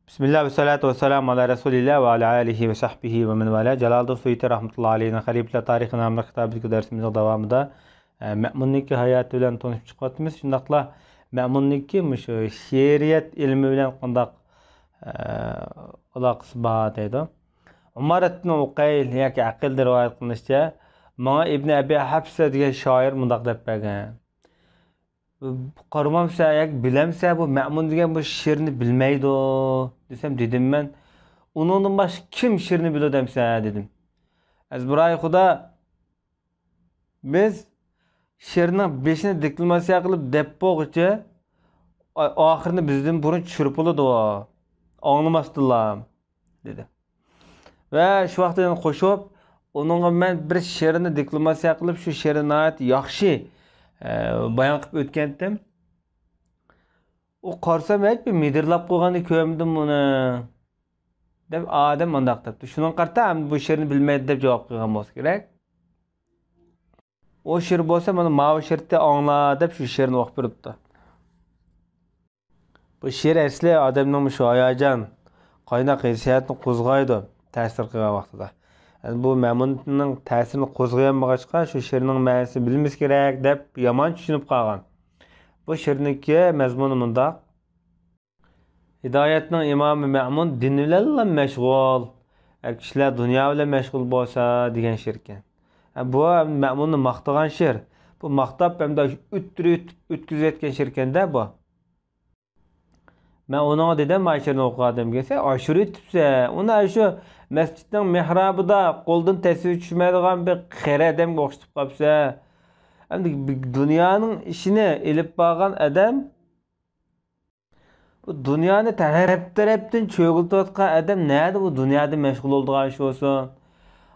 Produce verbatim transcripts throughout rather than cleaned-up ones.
بىسمىللا ۋەسسالاتۇ ۋەسسالامۇ ئالا رەسۇلىللا ۋە ئالا ئالىھى ۋە سەھبىھى ۋە مەن ۋالا. جالالىدىن سۇيۇتى رەھمەتۇللا ئەلەيھىنىڭ خەلىپىلەر تارىخى ناملىق كىتابىدىكى دەرسىمىزنىڭ داۋامىدا، ئە، مەئمۇننىڭكى ھاياتى بىلەن تونۇشۇپ چىقىۋاتىمىز. شۇنداقلا مەئمۇننىڭكى مۇشۇ شېئىرىيەت ئىلمى بىلەن قانداق، ئە، ئالاقىسى بار دەيدۇ. ئۇمارەتتىن ئۇقەيل ياكى ئەقىلدە رىۋايەت قىلىنىشىچە، ماڭا ئىبنى ئەبى ھەپسە دېگەن شائىر مۇنداق دەپ بەرگەن. قارىمامسە ياكى بىلەمسە، بۇ مەئمۇن دېگەن بۇ شېئىرنى بىلمەيدۇ دېسەم، دېدىم مەن، ئۇنىڭدىن باشقا كىم شېئىرنى بىلىدۇ دەمسە دېدىم. ئەزبىراي خۇدا، بىز شېئىرنىڭ بېشىنى دېكلاماتسىيە قىلىپ دەپ بولغۇچە، ئا-، ئاخىرىنى بىزدىن بۇرۇن چۈشۈرۈپ بولىدۇ، ئاڭلىماستىنلا، دېدى. ۋە شۇ ۋاقىتتا يەنە قوشۇپ، ئۇنىڭغا مەن بىر شېئىرنى دېكلاماتسىيە قىلىپ، شۇ شېئىرنى ناھايىتى ياخشى، ئە، بايان قىلىپ ئۆتكەنتىم. ئۇ قارىسام، ھېچ بىر مىدىرلاپ قويغاننى كۆرمىدىم ئۇنى، دەپ ئادەم مۇنداق دەپتۇ. شۇنىڭغا قارىتا، ئەمدى بۇ شېئىرنى بىلمەيدۇ دەپ جاۋاب قىلغان بولسا كېرەك. ئۇ شېئىر بولسا، مانا ماۋۇ شېئىرنى ئاڭلا دەپ شۇ شېئىرنى ئوقۇپ بېرىپتۇ. بۇ شېئىر ئەسلى ئادەمنىڭ مۇشۇ ھاياجان، قايناق ھېسسىياتنى قوزغايدۇ، تەسىر قىلغان ۋاقتىدا. يەنى بۇ مەمۇننىڭ تەسىرىنى قوزغىيالمىغاچقا، شۇ شېئىرنىڭ مەنىسىنى بىلمىسە كېرەك دەپ يامان چۈشىنىپ قالغان. بۇ شېئىرنىڭكى مەزمۇنى مۇنداق. ھىدايەتنىڭ ئىمامى مەمۇن دىن بىلەنلا مەشغۇل. ئە، كىشىلەر دۇنيا بىلەن مەشغۇل بولسا دېگەن شېئىركەن. ئە، بۇ مەمۇننى ماختىغان شېئىر. بۇ ماختاپ ھەمدە ئۆتتۈرۈپ ئۆتكۈزۈۋەتكەن شېئىركەن-دە بۇ. مەن ئۇنىڭغا دېدىم، ئاشۇنى ئوقۇغان ئادەمگە، سەن ئاشۇرۇۋېتىپسەن. ئۇنى ئاشۇ مەسچىتنىڭ مېھرابىدا قولدىن تەسۋىر چۈشمەيدىغان بىر قېرى ئادەمگە ئوخشىتىپ قاپسەن. ئەمدى دۇنيانىڭ ئىشىنى ئېلىپ بارغان ئادەم، بۇ دۇنيانى تەرەپ-تەرەپتىن چۆگۈلىتىۋاتقان ئادەم نەدە بۇ دۇنيادا مەشغۇل بولىدىغان ئىش بولسۇن؟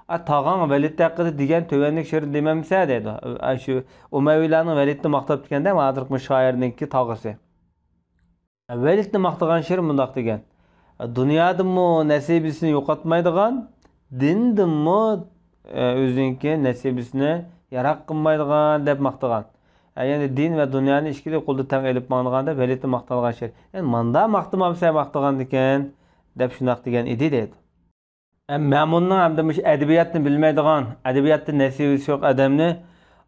ئا، تاغاڭ ۋەلىد ھەققىدە دېگەن تۆۋەندىكى شېئىرنى دېمەمسە دەيدۇ. ئا، شۇ ئۇمەۋىيلارنىڭ ۋەلىدنى ماختاپتىكەن-دە، ھازىرقى شائىرنىڭكى تاغىسى. ۋەلىدنى ماختىغان شېئىر مۇنداق دېگەن. دۇنيادىنمۇ نەسىبىسىنى يوقاتمايدىغان، دىندىنمۇ، ئە، ئۆزىنىڭكى نەسىبىسىنى يىراق قىلمايدىغان دەپ ماختىغان. ئە، يەنى دىن ۋە دۇنيانى ئىككىلى قولدا تەڭ ئېلىپ ماڭىدىغان دەپ ۋەلىدنى ماختالغان شېئىر. يەنى ماندا ماختىمامسەن ماختىغاندىكىن دەپ شۇنداق دېگەن ئىدى دەيدۇ. ئە، مەمۇننىڭ ھەمدە مۇشۇ ئەدەبىياتنى بىلمەيدىغان، ئەدەبىياتتا نەسىبىسى يوق ئادەمنى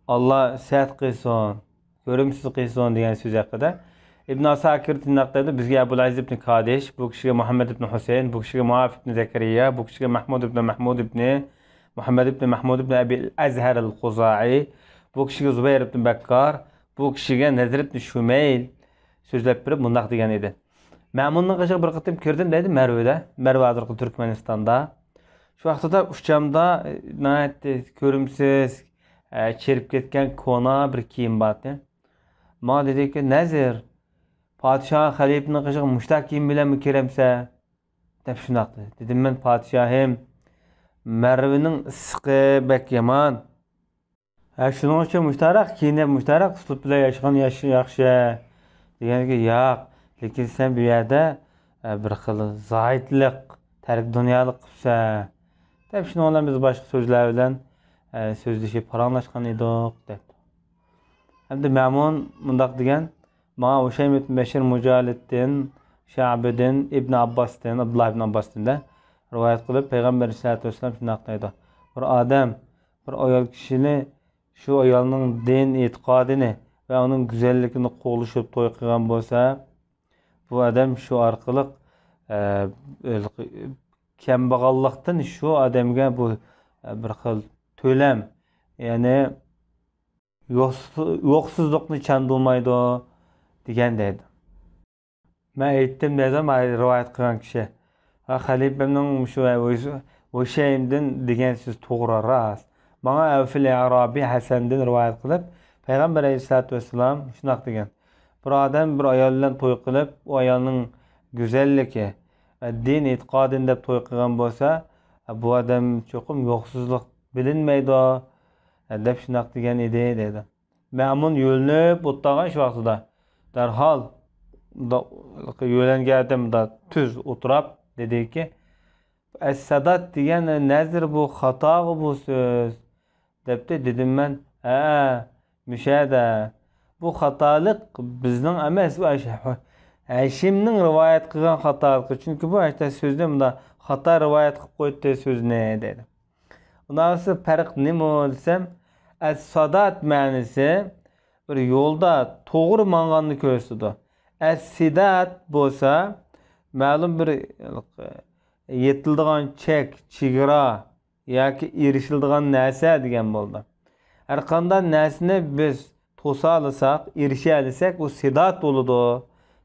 ئاللا سەت قىلسۇن. كۆرۈمسىز قىلسۇن دېگەن سۆز ھەققىدە. ئىبن ئاساكىر تىنناق دەيدۇ، بىزگە ئەبۇل ئەزىز ئىبن كادىش، بۇ كىشىگە مۇھەممەد ئىبن ھۈسەيىن، بۇ كىشىگە مۇئاف ئىبن زەكەرىيا، بۇ كىشىگە مەھمۇد ئىبن مەھمۇد ئىبنى، مۇھەممەد ئىبن مەھمۇد ئىبن ئەبىل ئەزھەر ئەل خۇزائى، بۇ كىشىگە زۇبەير ئىبن بەككار، بۇ كىشىگە نەزىر ئىبن شۇمەيل سۆزلەپ بېرىپ مۇنداق دېگەن ئىدى. مەمۇننىڭ قېشىغا بىر قېتىم كىردىم دەيدۇ، مەرۋىدە. مەرۋە ھازىرقى تۈركمەنىستاندا. شۇ ۋاقتىدا ئۇچامدا، ئە، ناھايىتى كۆرۈمسىز، ئە، چىرىپ كەتكەن كونا بىر كىيىم بارتى. ماڭا دېدىكى، نەزىر، پادىشاھ خەلىپىنىڭ قېشىغا مۇشۇنداق كىيىم بىلەنمۇ كىرەمسە؟ دەپ شۇنداق دېدى. دېدىم مەن، پادىشاھىم، مەرۋىنىڭ ئىسسىقى بەك يامان. ھە، شۇنىڭ ئۈچۈن مۇشتاراق كىيىنىپ، مۇشتاراق ئۇسلۇب بىلەن ياشىغان ياش-، ياخشى. دېگەنگە، ياق، لېكىن سەن بۇ يەردە، ئە، بىر خىل زاھىدلىق، تەرك دۇنيالىق قىپسەن، دەپ شۇنىڭ بىلەن بىز باشقا سۆزلەر بىلەن، ئە، سۆزلىشىپ پاراڭلاشقان ئىدۇق، دەپتۇ. ئەمدى مەمۇن مۇنداق دېگەن، ماڭا ھۇشەيم ئىبن بەشىر مۇجالىدتىن، شەئبىدىن، ئىبن ئابباستىن، ئابدۇللا ئىبن ئابباستىن دە رىۋايەت قىلىپ، پەيغەمبەر ئەلەيھىسسالاتۇ ۋەسسالام شۇنداق دەيدۇ، بىر ئادەم بىر ئايال كىشىنى شۇ ئايالنىڭ دىن ئېتىقادىنى ۋە ئۇنىڭ گۈزەللىكىنى قوغلىشىپ توي قىلغان بولسا، بۇ ئادەم شۇ ئارقىلىق، ئە، كەمبەغەللىكتىن شۇ ئادەمگە بۇ، ئە، بىر خىل تۆلەم، يەنى يوقسۇ-، يوقسۇزلۇقنى چاندۇرمايدۇ، دېگەن دەيدۇ. مەن ئېيتتىم دەيدۇ، مانا رىۋايەت قىلغان كىشى. ھا، خەلىپەمنىڭ مۇشۇ ھۇشەيمدىن دېگەن سۆز توغرا، راست. ماڭا ئەۋفىل ئەرابىي ھەسەندىن رىۋايەت قىلىپ، پەيغەمبەر ئەلەيھىسسالاتۇ ۋەسسالام شۇنداق دېگەن، بىر ئادەم بىر ئايال بىلەن توي قىلىپ، ئۇ ئايالنىڭ گۈزەللىكى، دىن ئېتىقادىنى دەپ توي قىلغان بولسا، بۇ ئادەم چوقۇم يوقسۇزلۇق بىلىنمەيدۇ، دەپ شۇنداق دېگەن ئىدى، دەيدۇ. مەمۇن يۆلىنىپ ئولتۇرغان شۇ ۋاقتىدا، دەرھال دا-، يۆلەنگەن ئادەم دا تۈز ئولتۇراپ دېدىكى، ئەسسادات دېگەن نەزىر بۇ خاتاغۇ بۇ سۆز، دەپتۇ. دېدىم مەن، ھە، مۇشەدە. بۇ خاتالىق بىزنىڭ ئەمەس، بۇ ئەش-، ھەشىمنىڭ رىۋايەت قىلغان خاتالىقى. چۈنكى بۇ ھەشتە سۆزنى مۇنداق خاتا رىۋايەت قىلىپ قويدى سۆزنى دەيدۇ. ئۇنداق بولسا پەرق نېمە دېسەم، ئەس-سادات مەنىسى بىر يولدا توغرا ماڭغاننى كۆرسىتىدۇ. ئەس-سىدات بولسا مەلۇم بىر يېتىلىدىغان چەك، چېگرا ياكى ئېرىشىلىدىغان نەرسە دېگەن بولىدۇ. ھەرقانداق نەرسىنى بىز توسالىساق، ئېرىشەلىسەك، ئۇ سىدات بولىدۇ،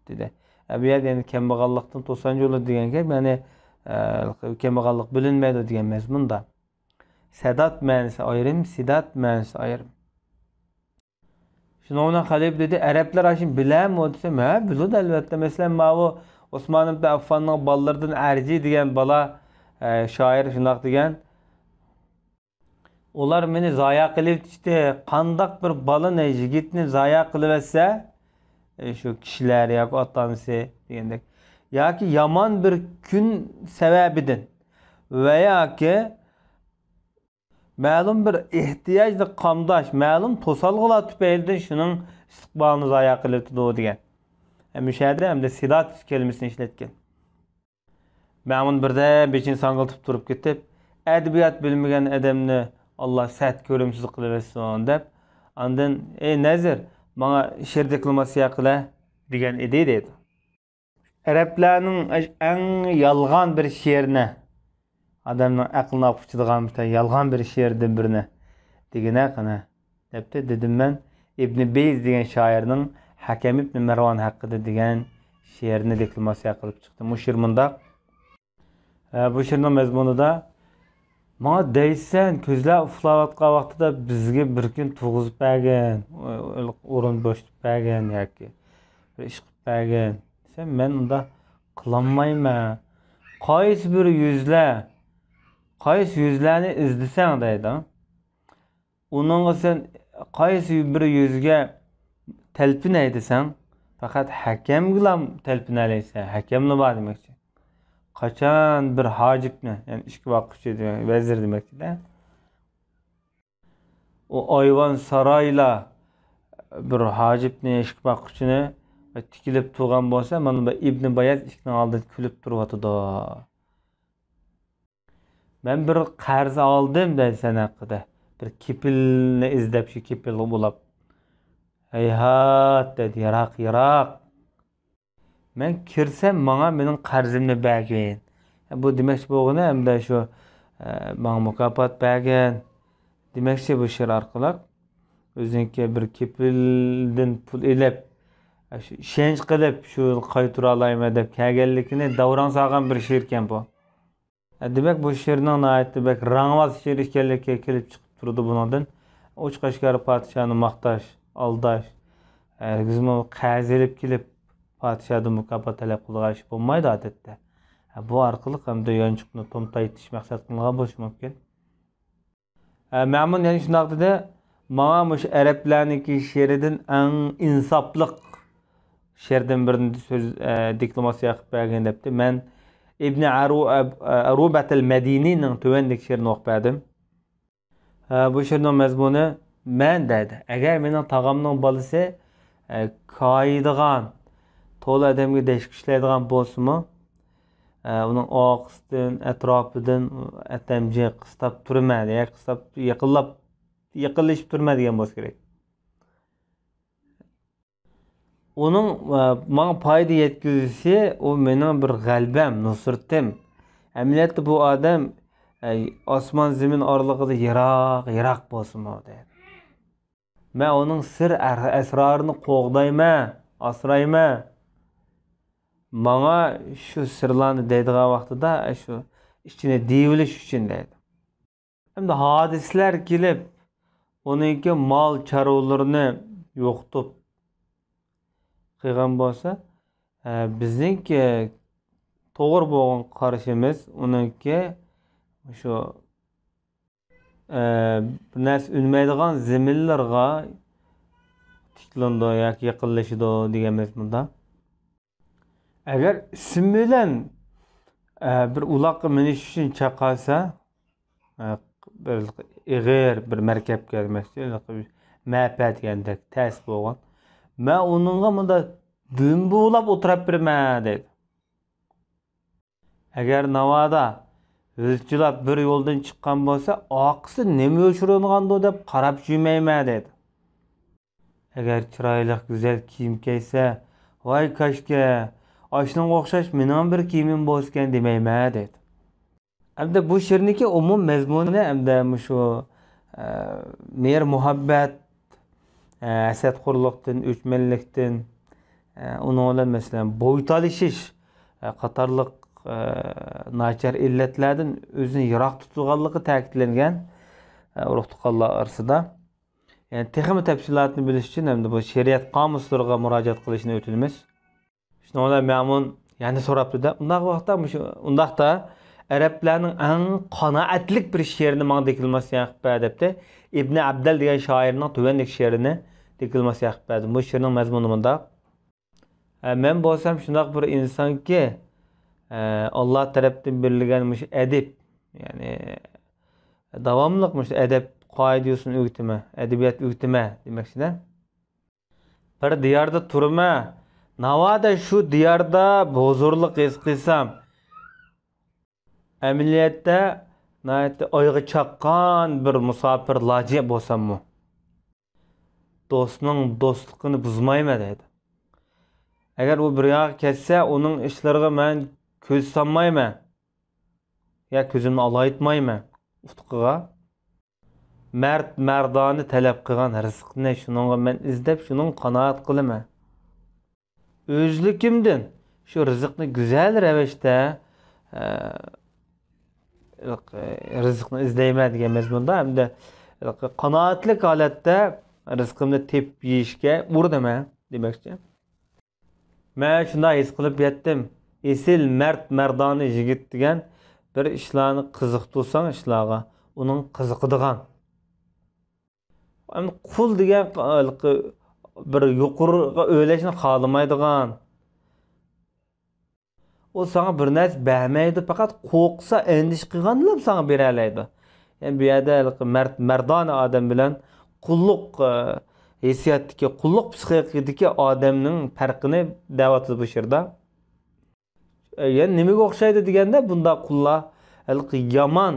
دېدى. ئە، بۇ يەردە يەنە كەمبەغەللىكتىن توسقان يولى دېگەن گەپ، يەنى، ئە، كەمبەغەللىك بىلىنمەيدۇ دېگەن مەزمۇندا. سەدات مەنىسى ئايرىم، سىدات مەنىسى ئايرىم. شۇنىڭ بىلەن خەلىپە دېدى، ئەرەبلەر ئاشۇنى بىلەمۇ دېسەم، ھە، بىلىدۇ ئەلۋەتتە. مەسىلەن، ماۋۇ ئوسمان ئىبن ئەففاننىڭ بالىلىرىدىن ئەرجى دېگەن بالا، ئە، شائىر شۇنداق دېگەن. ئۇلار مېنى زايا قىلىۋېتىشتى. قانداق بىر بالىنى، يىگىتنى زايا قىلىۋەتسە، ئە، شۇ كىشىلەر ياكى ئاتا-ئانىسى دېگەندەك. ياكى يامان بىر كۈن سەۋەبىدىن ۋە ياكى مەلۇم بىر ئېھتىياجنى قامداش، مەلۇم توسالغۇلار تۈپەيلىدىن شۇنىڭ ئىستىقبالىنى زايا قىلىۋېتىدۇ دېگەن. ھەم مۇشۇ يەردە ھەمدە سىدات كەلىمىسىنى ئىشلەتكەن. مەمۇن بىردەم بېشىنى ساڭگىلىتىپ تۇرۇپ كېتىپ، ئەدەبىيات بىلمىگەن ئادەمنى ئاللا سەت كۆرۈمسىز قىلىۋەتسۇن دەپ، ئاندىن، ئەي نەزىر، ماڭا شېئىر دېكلاماتسىيە قىلە دېگەن ئىدى دەيدۇ. ئەرەبلەرنىڭ ئەش-، ئەڭ يالغان بىر شېئىرىنى، ئادەمنىڭ ئەقلىنى ئاققۇچىدىغان بىر يالغان بىر شېئىردىن بىرنى دېگىنە قېنى، دەپتۇ. دېدىم مەن، ئىبنى بەيز دېگەن شائىرنىڭ ھەكەم ئىبنى مەرۋان ھەققىدە دېگەن شېئىرىنى دېكلاماتسىيە قىلىپ چىقتىم. بۇ شېئىر مۇنداق. ئە، بۇ شېئىرنىڭ مەزمۇنىدا، ماڭا دەيسەن، كۆزلەر ئۇخلاۋاتقان ۋاقتىدا بىزگە بىر كۈن تۇرغۇزۇپ بەرگىن، ئورۇن بوشىتىپ بەرگىن ياكى بىر ئىش قىلىپ بەرگىن دېسەم، مەن ئۇنداق قىلالمايمەن. قايسى بىر يۈزلەر، قايسى يۈزلەرنى ئىزدىسەڭ دەيدۇ. ئۇنىڭغا سەن قايسى بىر يۈزگە تەلپۈنەي دېسەڭ، پەقەت ھەكەمگىلا تەلپۈنەلەيسەن، ھەكەملا بار دېمەكچى. قاچان بىر ھاجىپنى، يەنى ئىشىك باققۇچى دېمەك، ۋەزىر دېمەكچىدە. ئۇ ئايۋان سارايلا بىر ھاجىپنى، ئىشىك باققۇچىنى تىكىلىپ تۇرغان بولسا، مانا بۇ ئىبنى باياز ئىشىكنىڭ ئالدىدا كۈلۈپ تۇرۇۋاتىدۇ. مەن بىر قەرز ئالدىم دەيدۇ سەن ھەققىدە. بىر كېپىلنى ئىزدەپ شۇ كېپىلغا بولاپ. ھەيھات دەيدۇ، يىراق، يىراق. مەن كىرسەم ماڭا مېنىڭ قەرزىمنى بەرگىن. بۇ دېمەكچى بولغىنى ھەمدە شۇ، ئە، ماڭا مۇكاپات بەرگىن دېمەكچى بۇ شېئىر ئارقىلىق. ئۆزىنىڭكى بىر كېپىلدىن پۇل ئېلىپ، ئە، شۇ ئىشەنچ قىلىپ شۇ قايتۇرالايمەن دەپ كەلگەنلىكىنى داۋراڭ سالغان بىر شېئىركەن بۇ. دېمەك، بۇ شېئىرنىڭ ناھايىتى بەك رەڭۋاز شېئىر ئىكەنلىكى كېلىپ چىقىپ تۇرىدۇ بۇنىڭدىن. ئوچۇق-ئاشكارا پادىشاھنى ماختاش، ئالداش، ھەرگىزمۇ قەرز ئېلىپ كېلىپ پادىشاھدىن مۇكاپات تەلەپ قىلىدىغان ئىش بولمايدۇ ئادەتتە. بۇ ئارقىلىق ھەمدە يانچۇقنى تومتايتىش مەقسەت قىلىنغان بولۇشى مۇمكىن. ئە، مەمۇن يەنە شۇنداق دېدى، ماڭا مۇشۇ ئەرەبلەرنىڭكى شېئىرىدىن ئەڭ ئىنساپلىق شېئىردىن بىرنى سۆز، ئە، دېكلاماتسىيە قىلىپ بەرگىن دەپتۇ. مەن ئىبنى ئەرۇ-، ئەب-، ئە، ئەرۇبەتەل مەدىنىنىڭ تۆۋەندىكى شېئىرىنى ئوقۇپ بەردىم. ئە، بۇ شېئىرنىڭ مەزمۇنى، مەن دەيدۇ، ئەگەر مېنىڭ تاغامنىڭ بالىسى، ئە، كايىدىغان، تولا ئادەمگە دەشكۈشلەيدىغان بولسىمۇ، ئە، ئۇنىڭ ئارقىسىدىن، ئەتراپىدىن ئەتەمجىق قىستاپ تۇرىمەن، ياكى قىستاپ يېقىنلاپ، يېقىنلىشىپ تۇرىمەن دېگەن بولسا كېرەك. ئۇنىڭ، ئە، ماڭا پايدا يەتكۈزۈشى، ئۇ مېنىڭ بىر غەلىبەم، نۇسرىتىم. ئەمەلىيەتتە بۇ ئادەم، ئە، ئاسمان زېمىن ئارىلىقىدا يىراق، يىراق بولسىمۇ، دەيدۇ. مەن ئۇنىڭ سىر ئەسرارىنى قوغدايمەن، ئاسرايمەن. ماڭا شۇ سىرلارنى دەيدىغان ۋاقتىدا، شۇ ئىچىنى دېيىۋېلىش ئۈچۈن دەيدۇ. ئەمدى ھادىسىلەر كېلىپ، ئۇنىڭكى مال چارۋىلىرىنى يوقىتىپ قىلغان بولسا، ئە، بىزنىڭكى توغرا بولغان قارىشىمىز ئۇنىڭكى شۇ، ئە، بىر نەرسە ئۈنمەيدىغان زېمىنلارغا تىكلىنىدۇ ياكى يېقىنلىشىدۇ دېگەن مەزمۇندا. ئەگەر ئىسىم بىلەن، ئە، بىر ئۇلاققا مىنىش ئۈچۈن چاقالسا، ئە، بىر ئېغىر بىر مەركەپكە دېمەكچى، مەپە دېگەندەك تەس بولغان. مەن ئۇنىڭغا مۇنداق دۈمبۇلاپ ئولتۇراپ بېرىمەن دەيدۇ. ئەگەر ناۋادا ھۆزچىلاپ بىر يولدىن چىققان بولسا، ئارقىسى نېمە يوشۇرۇنغاندۇ دەپ قاراپ يۈرمەيمەن دەيدۇ. ئەگەر چىرايلىق، گۈزەل كىيىم كىيسە، ۋاي كاشكى، ئاشۇنىڭغا ئوخشاش مېنىڭ بىر كىيىمىم بولسىكەن دېمەيمەن دەيدۇ. ئەمدى بۇ شېئىرنىڭكى ئومۇم مەزمۇنى ئەمدى مۇشۇ، ئە، مېھىر-مۇھەببەت، ئە، ھەسەتخورلۇقتىن، ئۆچمەنلىكتىن، ئە، ئۇنىڭ بىلەن مەسىلەن بوي تالىشىش، ئە، قاتارلىق، ئە، ناچار ئىللەتلەردىن ئۆزىنى يىراق تۇتىدىغانلىقى تەكىتلەنگەن، ئە، ئۇرۇق-تۇغقانلار ئارىسىدا. يەنى تېخىمۇ تەپسىلاتىنى بىلىش ئۈچۈن ئەمدى بۇ شېئىرىيەت قامۇسلىرىغا مۇراجىئەت قىلىشنى ئۆتۈنىمىز. شۇنىڭ بىلەن مەمۇن يەنە سوراپتۇ-دە، ئۇنداق ۋاقىتتا مۇشۇ، ئۇنداقتا ئەرەبلەرنىڭ ئەڭ قانائەتلىك بىر شېئىرىنى ماڭا دېكىلماسياق بە دەپتۇ. ئىبنى ئابدەل دېگەن شائىرنىڭ تۆۋەندىكى شېئىرىنى دېكىلماسياق بە دەپتۇ. بۇ شېئىرنىڭ مەزمۇنى مۇنداق. ئە، مەن بولسام شۇنداق بىر ئىنسانكى، ئە، ئاللا تەرەپتىن بېرىلگەن مۇشۇ ئەدىب، يەنى داۋاملىق مۇشۇ ئەدەپ قائىدە يوسۇنى ئۆگىتىمەن، ئەدەبىيات ئۆگىتىمەن دېمەكچىدە. بىر دىياردا تۇرىمەن، ناۋادا شۇ دىياردا ھۇزۇرلۇق ھېس قىلسام، ئەمەلىيەتتە ناھايىتى ئايغا چاققان بىر مۇساپىر لاجىق بولساممۇ، دوستنىڭ دوستلۇقىنى بۇزمايمەن دەيدۇ. ئەگەر ئۇ بىر ياققا كەتسە، ئۇنىڭ ئىشلىرىغا مەن كۆز سالمايمەن. يا كۆزۈمنى ئالايتمايمەن ئۇتۇقىغا. مەرد مەردانە تەلەپ قىلغان رىزىقنى شۇنىڭغا مەن ئىزدەپ، شۇنىڭغا قانائەت قىلىمەن. ئۆزلۈكۈمدىن شۇ رىزىقنى گۈزەل رەۋىشتە، ئە، رىزىقنى ئىزدەيمەن دېگەن مەزمۇندا، ھەمدە قانائەتلىك ھالەتتە رىزقىمنى تېپىپ يېيىشكە ئۇرۇنىمەن دېمەكچى. مەن شۇنداق ھېس قىلىپ يەتتىم. ئېسىل مەرد مەردانە يىگىت دېگەن بىر ئىشلارنى قىزىقتۇرساڭ ئىشلارغا، ئۇنىڭ قىزىقىدىغان. ئەمدى قۇل دېگەن بىر يۇقىرىغا ئۆرلەشنى خالىمايدىغان. ئۇ ساڭا بىر نەرسە بەرمەيدۇ، پەقەت قورقسا، ئەندىشە قىلغاندىلا ساڭا بېرەلەيدۇ. يەنى بۇ يەردە ھېلىقى مەرد، مەردانە ئادەم بىلەن قۇللۇق، ئە، ھېسسىياتتىكى، قۇللۇق پىسخىكىدىكى ئادەمنىڭ پەرقىنى دەۋاتىدۇ بۇ شېئىردا. ئە، يەنى نېمىگە ئوخشايدۇ دېگەندە، بۇنداق قۇللار ھېلىقى يامان،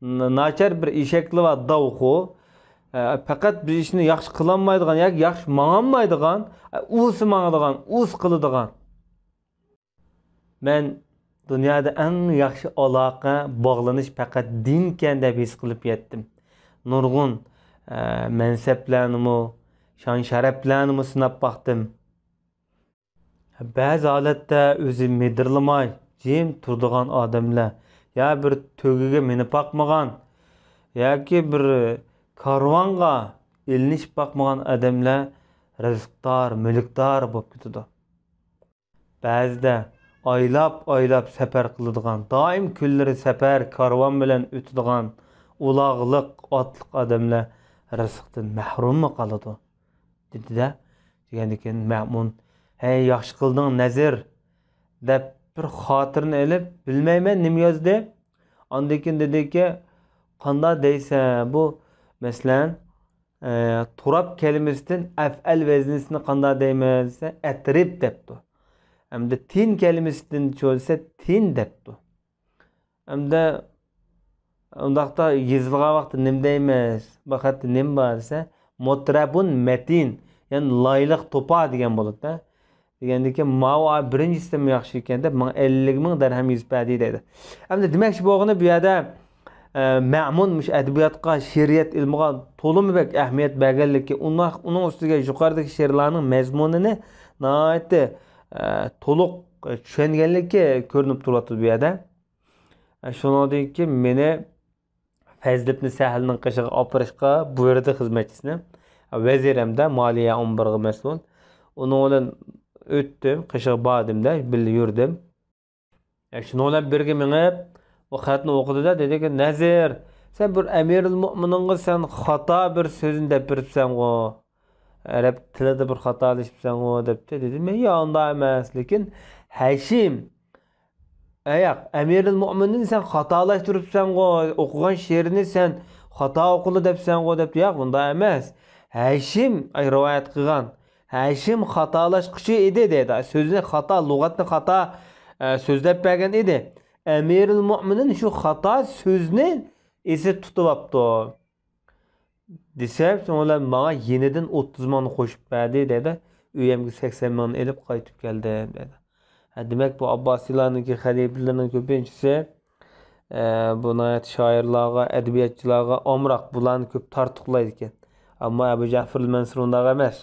ن-، ناچار بىر ئېشەكلىرى بار داۋخۇ. ئە، پەقەت بىر ئىشنى ياخشى قىلالمايدىغان ياكى ياخشى ماڭالمايدىغان، ئە، ئۇۋىسى ماڭىدىغان، ئۇۋىسى قىلىدىغان. مەن دۇنيادا ئەڭ ياخشى ئالاقە، باغلىنىش پەقەت دىنكەن دەپ ھېس قىلىپ يەتتىم. نۇرغۇن، ئە، مەنسەپلەرنىمۇ، شان-شەرەپلەرنىمۇ سىناپ باقتىم. بەزى ھالەتتە ئۆزى مىدىرلىماي، جىم تۇرىدىغان ئادەملەر، يا بىر تۆگىگە مىنىپ باقمىغان، ياكى بىر كارۋانغا ئىلىنىشىپ باقمىغان ئادەملەر رىزىقدار، مۈلۈكدار بولۇپ كېتىدۇ. بەزىدە ئايلاپ-ئايلاپ سەپەر قىلىدىغان، دائىم كۈنلىرى سەپەر، كارۋان بىلەن ئۆتىدىغان ئۇلاغلىق، ئاتلىق ئادەملەر رىزىقتىن مەھرۇممۇ قالىدۇ؟ دېدى-دە. دېگەندىكىن مەمۇن، ھەي، ياخشى قىلدىڭ، نەزىر، دەپ بىر خاتىرىنى ئېلىپ، بىلمەيمەن نېمە يازدى. ئاندىن كېيىن دېدىكى، قانداق دەيسەن، بۇ، مەسىلەن، ئە، تۇراب كەلىمىسىدىن ئەفئەل ۋەزنىسىنى قانداق دەيمىز دېسە، ئەترىب دەپتۇ. ئەمدى تىن كەلىمىسىدىن چۆلسە، تىن دەپتۇ. ئەمدى ئۇنداقتا يېزىلغان ۋاقىتتا نېمە دەيمىز؟ بۇ خەتتە نېمە بار دېسە، مۇترەبۇن مەتىن، يەنى لايلىق توپا دېگەن بولىدۇ. دېگەندىكىن، ماۋۇ بىرىنچىسىدىنمۇ ياخشى ئىكەن دەپ، ماڭا ئەللىك مىڭ دەرھەم يېزىپ بەردى دەيدۇ. ئەمدى دېمەكچى بولغىنى بۇ يەردە، ئە، مەمۇن مۇشۇ ئەدەبىياتقا، شېئىرىيەت ئىلمىغا تولىمۇ بەك ئەھمىيەت بەرگەنلىكى، ئۇنداق، ئۇنىڭ ئۈستىگە يۇقىرىدىكى شېئىرلارنىڭ مەزمۇنىنى ناھايىتى، ئە، تولۇق چۈشەنگەنلىكى كۆرۈنۈپ تۇرۇۋاتىدۇ بۇ يەردە. ئە، شۇنىڭدىن كېيىن مېنى فەزلىبنى سەھلنىڭ قېشىغا ئاپىرىشقا بۇيرۇدى خىزمەتچىسىنى. ۋەزىر ھەمدە مالىيە ئومبۇرغا مەسئۇل. ئۇنىڭ بىلەن ئۆتتۈم، قېشىغا باردىم-دە، بىللە يۈردۈم. ئە، شۇنىڭ بىلەن بىرگە مېڭىپ، ئۇ خەتنى ئوقۇدى-دە، دېدىكى، نەزىر، سەن بىر ئەمىرۇل مۆمىنىڭغا سەن خاتا بىر سۆزنى دەپ بېرىپسەنغۇ، ئەرەب تىلىدا بىر خاتالىشىپسەنغۇ، دەپتۇ. دېدىم، ياق، ئۇنداق ئەمەس، لېكىن ھەشىم، ئەياق، ئەمىرۇل مۆمىنىن سەن خاتالاشتۇرۇپسەنغۇ، ئوقۇغان شېئىرىنى سەن خاتا ئوقۇلدى دەپسەنغۇ، دەپتۇ. ياق، ئۇنداق ئەمەس. ھەشىم، ئاي، رىۋايەت قىلغان. ھاشىم خاتالاشقۇچى ئىدى دەيدۇ. سۆزنى خاتا، لۇغەتنى خاتا ئە، سۆزلەپ بەرگەن ئىدى. ئەمىرۇل مۆمىنىن شۇ خاتا سۆزنى ئېسىدە تۇتۇۋاپتۇ. دېسە، شۇڭا ئۇلار ماڭا يېنىدىن ئوتتۇز مىڭنى قوشۇپ بەردى دەيدۇ. ئۆيەمگە سەكسەن مىڭنى ئېلىپ قايتىپ كەلدىم دەيدۇ. ھە، دېمەك، بۇ ئابباسىيلارنىڭكى خەلىپىلىرىنىڭ كۆپىنچىسى ئە، بۇ ناھايىتى شائىرلارغا، ئەدەبىياتچىلارغا ئامراق، بۇلارنى كۆپ تارتۇقلايدىكەن. ئەمما ئەبۇ جەفىر مەنسۇر ئۇنداق ئەمەس.